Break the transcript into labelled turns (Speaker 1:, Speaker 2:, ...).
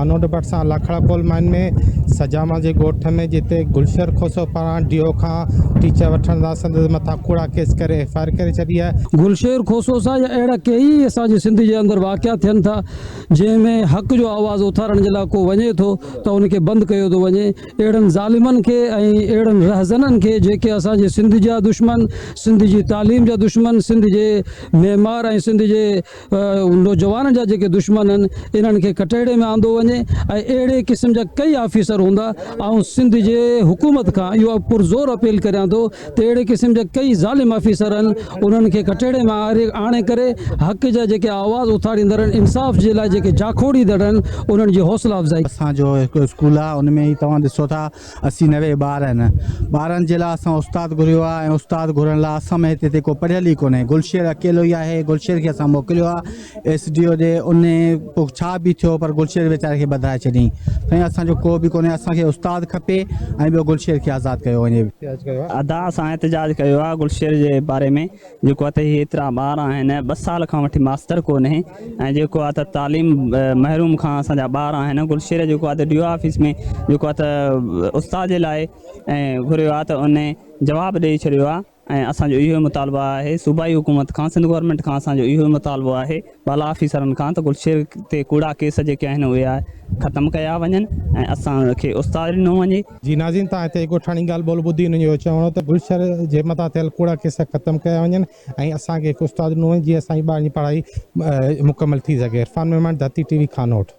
Speaker 1: آنوڊ ڀرسان Lakhra coal mine ۾ سجاما جي ڳوٺ ۾ جتي گلشير کوسو پاران ڊي او کان ٽيچر وٺڻ لاء سندس مٿان ڪوڙا ڪيس ڪري ايف I R ڪري ڇڏي آهي.
Speaker 2: گلشير کوسو سان يا اهڙا ڪيئي اسان جي سنڌ جي اندر واقعا ٿين ٿا جنهن ۾ حق جو آواز اٿارڻ جي لاء ڪو وڃي ٿو ته ان کي بند ڪيو ٿو وڃي اهڙن ظالمن کي ۽ اهڙن رهزنن کي جيڪي اسان جي سنڌ جا دشمن سنڌ جي تعليم جا دشمن سنڌ جي معمار ۽ سنڌ جي نوجوانن جا جيڪي دشمن آهن انهن کي ڪٽهڙي ۾ آندو وڃي ۽ اهڙي قسم جا ڪئي آفيسر هوندا آئون سنڌ جي حڪومت کان اهو پرزور اپيل ڪريان ٿو ته اهڙي قسم جا ڪئي ظالم آفيسر آهن انهن کي ڪٽهڙي ۾ آڻي ڪري حق جا جيڪي آواز اٿاريندڙ آهن انصاف جي لاء جيڪي جاکوڙيندڙ آهن انهن جي حوصلا افزائي
Speaker 3: اسان جو هڪ اسڪول آهي ان ۾ هي توهان ڏسو ٿا 80 90 ٻار آهن ٻارن جي لاء اسان استاد گهريو آهي ۽ استاد گهرڻ لاء اسان ۾ هتي ڪو پڙهيل ئي ڪونهي گلشير اڪيلو ئي آهي گلشير کي اسان موڪليو آهي ايس ڊي او ڏي ان پوء ڇا به ٿيو پر گلشير ويچاري کي ٻڌرائي ڇڏيائين سائين اسان جو ڪو به ڪونهي اسان کي استاد کپي ۽ ٻيو گلشير کي آزاد ڪيو وڃي.
Speaker 4: ادا اسان احتجاج ڪيو آهي گلشير جي باري ۾ جيڪو آ ته هي ايترا ٻار آهن ٻه سال کان وٺي ماستر ڪونهي ۽ جيڪو آ ته تعليم محروم کان اسان جا ٻار آهن گلشير جيڪو آ ته ڊي او آفيس ۾ جيڪو آ ته استاد جي لاء ۽ گهريو آ ته ان جواب ڏئي ڇڏيو آ ۽ اسان جو اهو مطالبو آهي صوبائي حڪومت کان سنڌ گورنمينٽ کان اسان جو اهو مطالبو آهي بالا آفيسرن کان ته گلشير تي ڪوڙا ڪيس جيڪي آهن اهي ختم ڪيا وڃن ۽ اسان کي استاد ڏنو وڃي.
Speaker 1: جي ناظرين تان هتي ڳوٺاڻي ڳالهه ٻولهه ٻڌي انهن جو چوڻ هو ته گلشير جي مٿان ٿيل ڪوڙا ڪيس ختم ڪيا وڃن ۽ اسان کي هڪ استاد ڏنو وڃي جيئن اسان جي ٻارن جي پڙهائي مڪمل ٿي سگهي عرفان ميمڻ ڌرتي ٽي وي خانوٺ.